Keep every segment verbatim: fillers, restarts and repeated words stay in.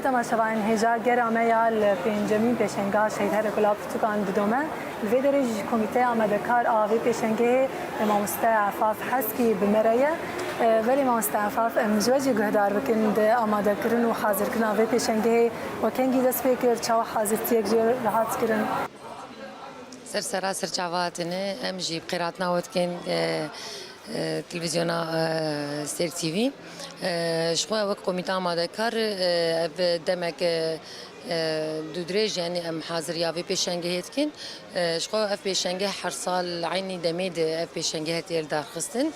Temaşevanên hêja, gera me ya li pêncemîn pêşenga Şehîd Herekol a pirtûkan didome. Li vê derê jî ji komîteya amadekar a vê pêşengehê, e, mamoste Efaf Heskî bi me re ye. E, belê mamoste Efaf, em ji we jî guhdar bikin di amadekirin û hazirkirina vê pêşengehê we kengî dest pê kir, çawa hazirtiyek jê re hat kirin? Ser sera ser çava hatine, em jî bi xêr hatina we dikin, e, e, televîzyona, e, Sêr T V. E, ji xwe wek komîta amadekar, e, ev demek, e, e, dûdirêj, yanî em haziriya vê pêşengehê dikin. E, ji xwe ev pêşengeh her sal eynî demê de ev pêşengeh tê lidarxistin.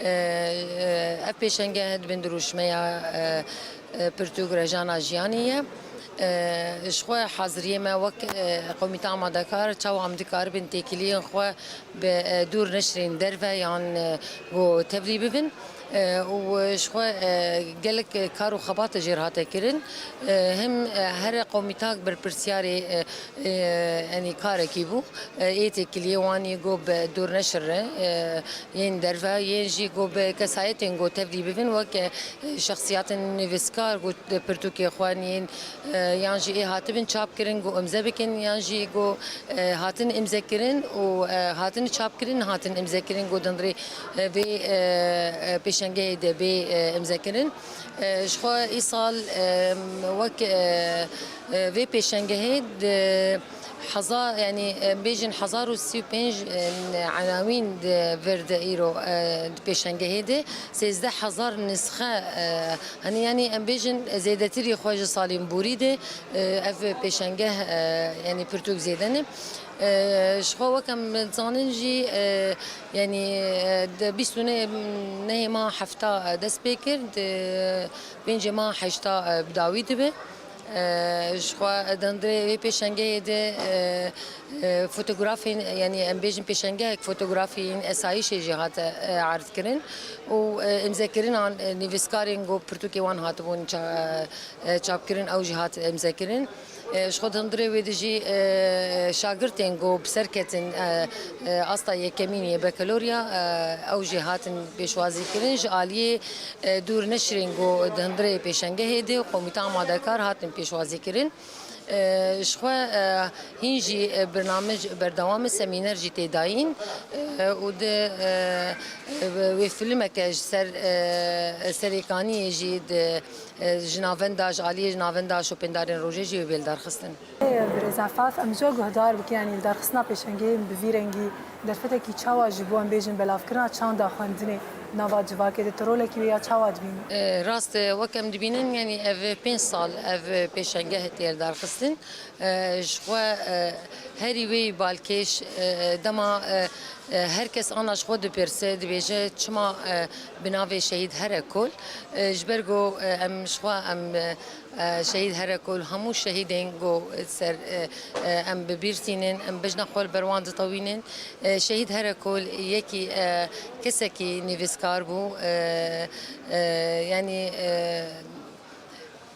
E, e, ev pêşengeh di bin dirûşmeya, e, e, pirtûk Rejana Jiyanî ye. E, ji xwe haziriyê me wek, e, komîta amadekar, çawa em dikaribin têkiliyên xwe bi, e, dûr neşrên derve yan, e, ku tevlî bibin. E, û ji xwe, e, gelek kar û xebata jê re hate kirin. E, him, e, here komîtak berpirsiyarê, e, e, yanî karekî bû. E, ê têkiliyê wan yê ku bi dûr neşir re, e, yên derve, yên jî ku bi kesayetên ku tevlî bibin, wek, e, şexsiyatên nivîskar ku pirtûkê xwe yên, e, yan jî ê hatibin çapkirin ku imze bikin, yan jî ku, e, hatin imzekirin û, e, hatin çapkirin, hatin imzekirin ku di hundirê, e, vê, e, e, pêşengehê de bê, e, imzekirin. E, ji xwe îsal, e, wek, e, e, vê pêşengehê di hezar, yanî, e, bêjin hezar û sî û pênc, e, enawîn di vir de îro, e, di pêşengehê de sêzdeh hezar nisxe, e, hani, yanî, em bêjin zêdetirî xwe ji salên borî de, e, ev pêşengeh, e, yanî pirtûk zêde ne. E, ji xwe wek em dizanin jî, e, yanî, e, di bîst û nehê meha hefta dest pê kir, di pêncê meha heşta, e, bi dawî dibe. E, ji xwe di hundirê vê pêşengehê de, e, e, fotografên, yanî em bêjin pêşengehek fotografiyên esayîşê jî hate, e, erdkirin û, e, imzekirina, e, nivîskarên ku pirtûkê wan hatibûn ça-, e, çapkirin, ew jî hat imzekirin. E, ji xwe di hundirê wê de jî, e, şagirtên ku bi ser ketin, e, e, asta yekemîn yê bakalorya, e, ew jî hatin pêşwazîkirin. Ji aliyê, e, dûr neşrên ku di hundirê pêşengehê de û komîta amadekar hatin pêşwazîkirin. E, ji xwe, e, hîn jî, e, bernamej berdewam e, semîner jî tê dayîn, e, û di, e, e, wê filmeke ji ser, e, Serêkaniyê jî di, e, ji navenda, ji aliyê ji navenda şopêndarên rojê jî wê bê lidarxistin. Birêz Efaf, em ji we guhdar bikin, yanî lidarxistina pêşengehê bi vî rengî derfetekî çawa ji bo, em bêjin, belavkirina çanda xwendinê nava civakê de tu rolekî wê ya çawa dibînî? E, rast e, wek em dibînin, yanî ev pênc sal ev pêşengeh tê lidarxistin. E, ji xwe, e, herî wê balkêş, e, dema, e, e, her kes ana ji xwe dipirse, dibêje, çima, e, bi navê Şehîd Herekol? E, ji ber ku, e, em ji xwe em, e, e, Şehîd Herekol, hemû şehîdên ku ser, e, e, em bi bîr tînin, em bejna xwe li ber wan ditewînin. E, Şehîd Herekol yekî, e, kesekî nivîskar bû, e, e, yanî, e,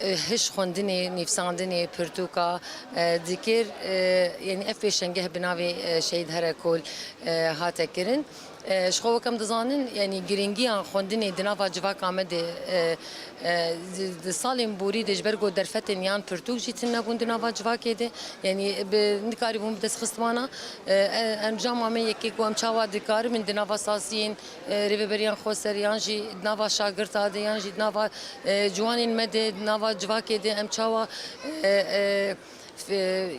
e, hiş xwendinê, nivîsandinê, pirtûka, e, dikir, e, yanî ev pêşengeh bi navê, e, Şehîd Herekol, e, hate kirin. E, ji xwe wek em dizanin, yanî girîngiya xwendinê di nava civaka me de, e, e, di, di salên borî de ji ber ku derfetên yan pirtûk jî tune bûn di nava civakê de, yanî bi, nikarîbûn bi dest xistimana, e, e, encama me yekê ku em çawa dikaribin di nava saziyên, e, rêveberiyan xweser yan jî di nava şagirta de yan jî di nava, e, ciwanên me de, di nava civakê de em çawa, e, e, f-,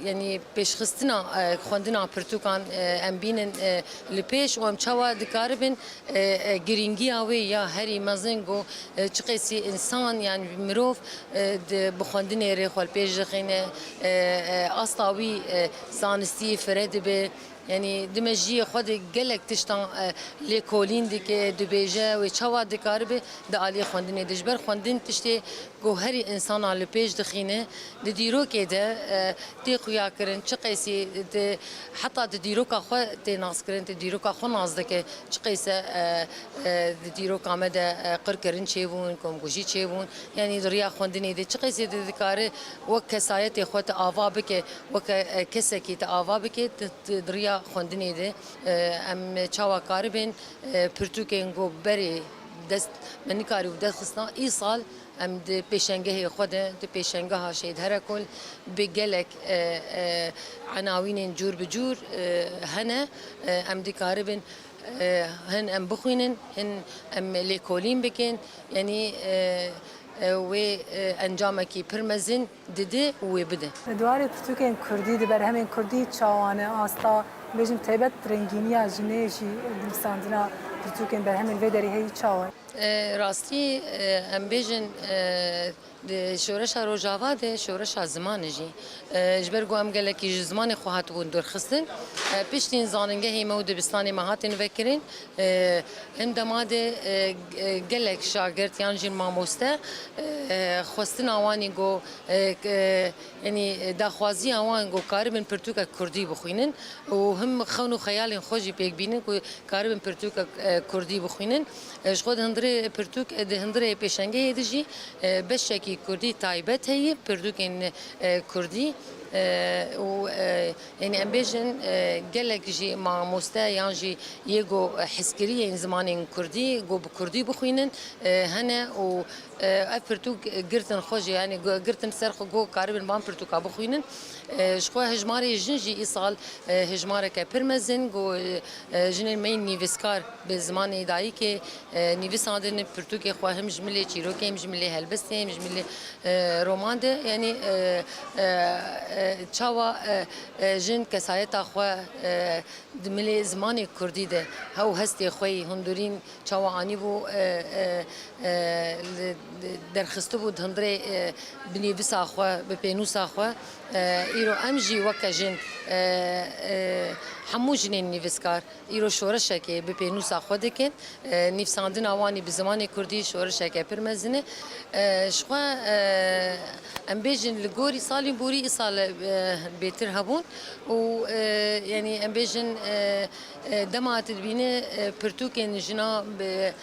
yanî pêşxistina, e, xwendina pirtûkan, e, em bînin, e, li pêş û em çawa dikaribin, e, e, girîngiya wê ya herî mezin ku, e, çiqasî însan yan mirov, e, di, bi xwendinê rê xwe li pêş dixîne, e, e, asta wî, e, zanistî fire dibe. Yanî di mejiyê xwe de gelek tiştan, e, lêkolîn dike, dibêje, wê çawa dikaribe di aliyê xwendinê de. Ji ber xwendin tiştê ku herî însana li pêş dixîne, di dîrokê de, e, tê xuyakirin, çi qeysî di, heta di dîroka xwe tê naskirin, di dîroka xwe nas dike, çi qeyse, e, e, di dîroka me de, e, qirkirin çêbûn, komkujî çêbûn. Yanî di riya xwendinê de çi qeysî di dikare wek kesayetê xwe te ava bike, wek, e, kesekî te ava bike, di, di, di riya xwendinê de, e, em çawa karibin, e, pirtûkên ku berê Dest me nikarîbû dest xistina. Îsal em di pêşengehê xwe de, di pêşengeha Şehîd Herekol bi gelek, e, e, enawînên cûr bi cûr, e, hene. E, em dikaribin, e, hin em bixwînin, hin em lêkolîn bikin. Yanî, e, e, wê, e, encamekî pir mezin dide û wê bide. Di warê pirtûkên kurdî, di berhemên kurdî çawa ne? Asta, bêjim, taybet rengîniya jinê jî di nivîsandina pirtûkên berhemên vê derê heyî çawa ye? E, rastî, e, em bêjin, e, di şoreşa Rojava de şoreşa ziman e jî. E, ji ber ku em gelekî ji zimanê xwe hatibûn dorxistin, e, piştîn zanîngehê me û dibistanê me hatin vekirin. E, em dema de, e, e, gelek şagirt yan jî mamoste, e, xwestina wan î ku, e, k-, e, yanî daxwaziya wan ku karibin pirtûkek kurdî bixwînin û him xewn û xeyalên xwe jî pêk bînin ku karibin pirtûkek, e, kurdî bixwînin. E, ji xwe di hundirê pirtûk, e, di hundirê pêşengehê de jî, e, beşekî kurdî taybet heye, pirtûkên, e, kurdî, e, û, e, yanî em bêjin, e, gelek jî mamoste yan jî yê ku hizkiriyên zimanên kurdî ku bi kurdî bixwînin, e, hene û, e, ev pirtûk girtin xwe jî, yanî gu-, girtin ser xwe ku karibin van pirtûka bixwînin. E, ji xwe hejmarê jin jî îsal, e, hejmareke pir mezin ku, e, jinên me yên nivîskar bi zimanê dayikê, e, nivîsandin pirtûkê xwe him ji milê çîrokê, him ji milê helbestê, him ji milê, e, roman de. Yanî, e, e, e, çawa, e, e, jin kesayeta xwe, e, di milê zimanê kurdî de hew hestê xwe yî hundirîn çawa anîbû, e, e, e, li, li, derxistibû di hundirê, e, binivîsa xwe, bi pênûsa xwe. E, îro em jî weke jin, e, e, hemû jinên nivîskar îro şoreşekê bi pênûsa xwe dikin. E, nivîsandina wan î bi zimanê kurdî şoreşeke pir mezin e. E, ji xwe, e, em bêjin li gorî salên borî îsal, e, bêtir hebûn û, e, yanî em bêjin, e, e, dema tu dibîne, e, pirtûkên jina bi,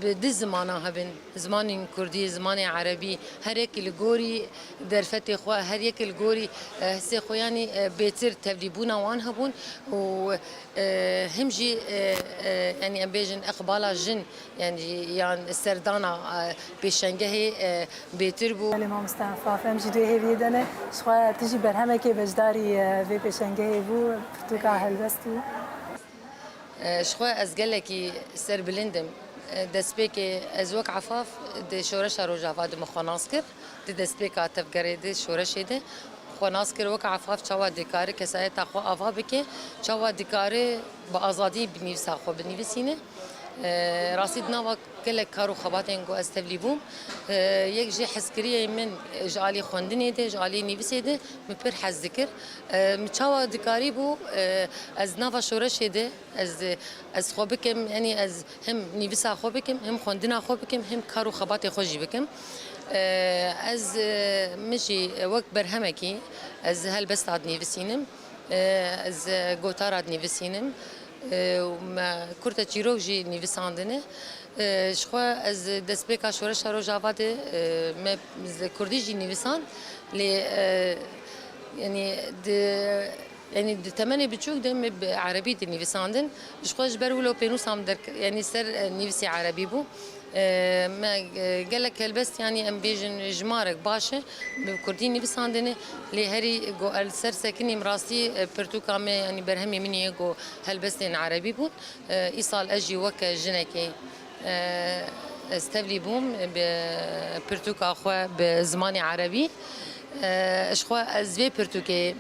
bi du zimana hebin, zimanên kurdî, zimanê erebî, her yekî li gorî derfetê xwe, her yekî li gorî, e, hestê xwe, yanî, e, bêtir tevlîbûna wan hebûn û, e, him jî, e, e, yanî em bêjin eqbala jin, yanî yan serdana, e, pêşengehê, e, bêtir bû. Belê mamoste Efaf, em jî di wê hêviyê de ne. Ji xwe tu jî berhemekê beşdarî, e, vê pêşengehê bû, pirtûka helbest bû. E, ji xwe ez gelekî serbilind im. E, destpêkê ez wek Efaf di şoreşa Rojava de min xwe nas kir. Di destpêka tevgerê de, şoreşê de xwe nas kir wek Efaf çawa dikare kesayeta xwe ava bike, çawa dikare bi azadî bi nivîsa xwe binivîsîne. E, rastî di nava gelek kar û xebatên ku ez tevlî bûm, e, yek jî hezkiriyê min ji alî xwendinê de, ji alî nivîsê de min pir hez dikir. E, min çawa dikarîbû, e, ez nava şoreşê de ez, ez xwe bikim, yanî ez him nivîsa xwe bikim, him xwendina xwe bikim, him kar û xebatê xwe jî bikim. E, ez, e, min jî wek berhemekî ez helbesta dinivîsînim, e, ez gotara dinivîsînim, e, û me kurte çîrok jî nivîsandine. E, ji xwe ez destpêka şoreşa Rojava de, e, me kurdî jî nivîsand, lê, e, yanî di Yanî di temenê biçûk de me bi erebî dinivîsandin. Ji xwe ji ber wilo pênûsa min derk-, yanî ser, e, nivîsê erebî bû. E, me, e, gelek helbest, yanî em bêjin jimarek baş e, bi kurdî nivîsandine. Lê herî ku ez li ser sekinîm rastî, e, pirtûka me, yanî berhemê min yê ku helbestên erebî bûn. E, îsal ez jî weke jinekê, e, ez tevlî bûm bi pirtûka xwe bi zimanê erebî. E, ji xwe ez vê pirtûkê,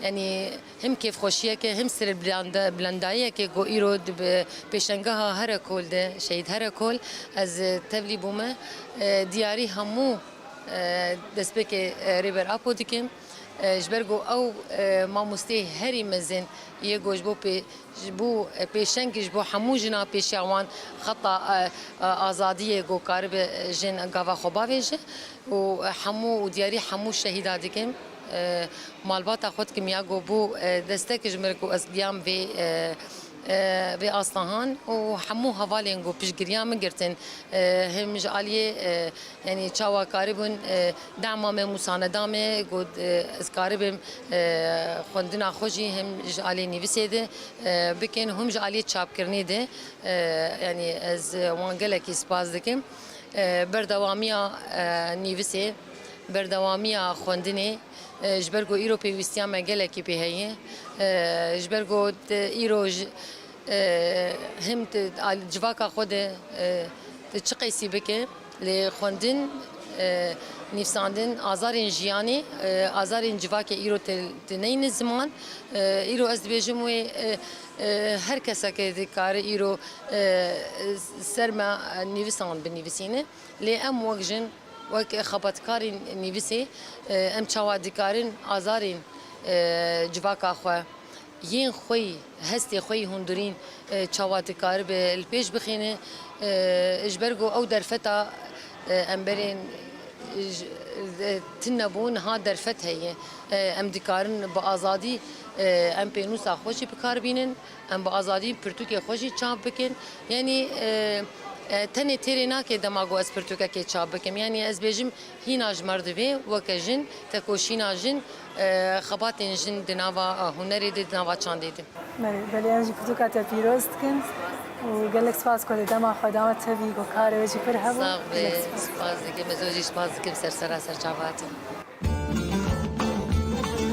yanî him kêfxweşiyeke, him serbilanda-, bilandayiyeke ku îro di bi pêşengeha Herekol de, Şehîd Herekol, ez tevlî bûme. E, diyarî hemû, e, destpêkê, e, Rêber Apo dikim. E, ji ber ku ew, e, mamosteyê herî mezin yê ku ji bo pê-, ji bo, e, pêşengî ji bo hemû jina pêşiya wan xeta, e, e, azadiyê ku karibe jin gava xwe bavêje û hemû û diyarî hemû şehîda dikim. E, malbata xwe dikim ya ku bû, e, destek ji min re ku ez giyam vê, e, e, vê Aslihan û hemû hevalên ku piştgiriya min girtin, e, him ji aliyê, e, yanî çawa karibûn, e, dema me, mûsaneda me, ku, e, ez karibim, e, xwendina xwe jî him ji aliyê nivîsê de, e, bikin, him ji aliyê çapkirinê de, e, yanî ez, e, wan gelekî spas dikim. E, berdewamiya, e, nivîsê, berdewamiya xwendinê, e, ji ber ku îro pêwîstiya me gelekî pê heye, e, ji ber ku, e, îro ji, e, him tu al-, civaka xwe de, e, tu çi qeysî bike, lê xwendin, e, nivîsandin, azarên jiyanê, e, azarên civakê îro tu, tu neyne ziman. E, îro ez dibêjim wê, e, e, her keseke dikare îro, e, ser me nivîsan binivîsîne. Lê em wek jin, wek xebatkarên nivîsê, e, em çawa dikarin azarên, e, civaka xwe, yên xwe yî, hestê xwe yî hundirîn, e, çawa dikaribe li pêş bixîne, e, ji ber ku ew derfeta, e, em berên, e, ji, e, tune bû, niha derfet heye. E, em dikarin bi azadî, e, em pênûsa xwe jî bi kar bînin. Em bi azadî pirtûkê xwe jî çap bikin. Yanî, e, e, tenê têrê nake dema ku ez pirtûkekê çap bikim. Yanî ez bêjim hîna ji me re divê weke jin, tekoşîna jin, e, xebatên jin di nava, e, hunerê de, di nava çandê de. Belê, belê, em jî pirtûka te pîroz dikin û gelek spas ku dema xwe dawe tevî ku karê we jî pir hebû. Sax be, gelek spas. Spas dikim, ez jî spas dikim ser sera ser çava hatin.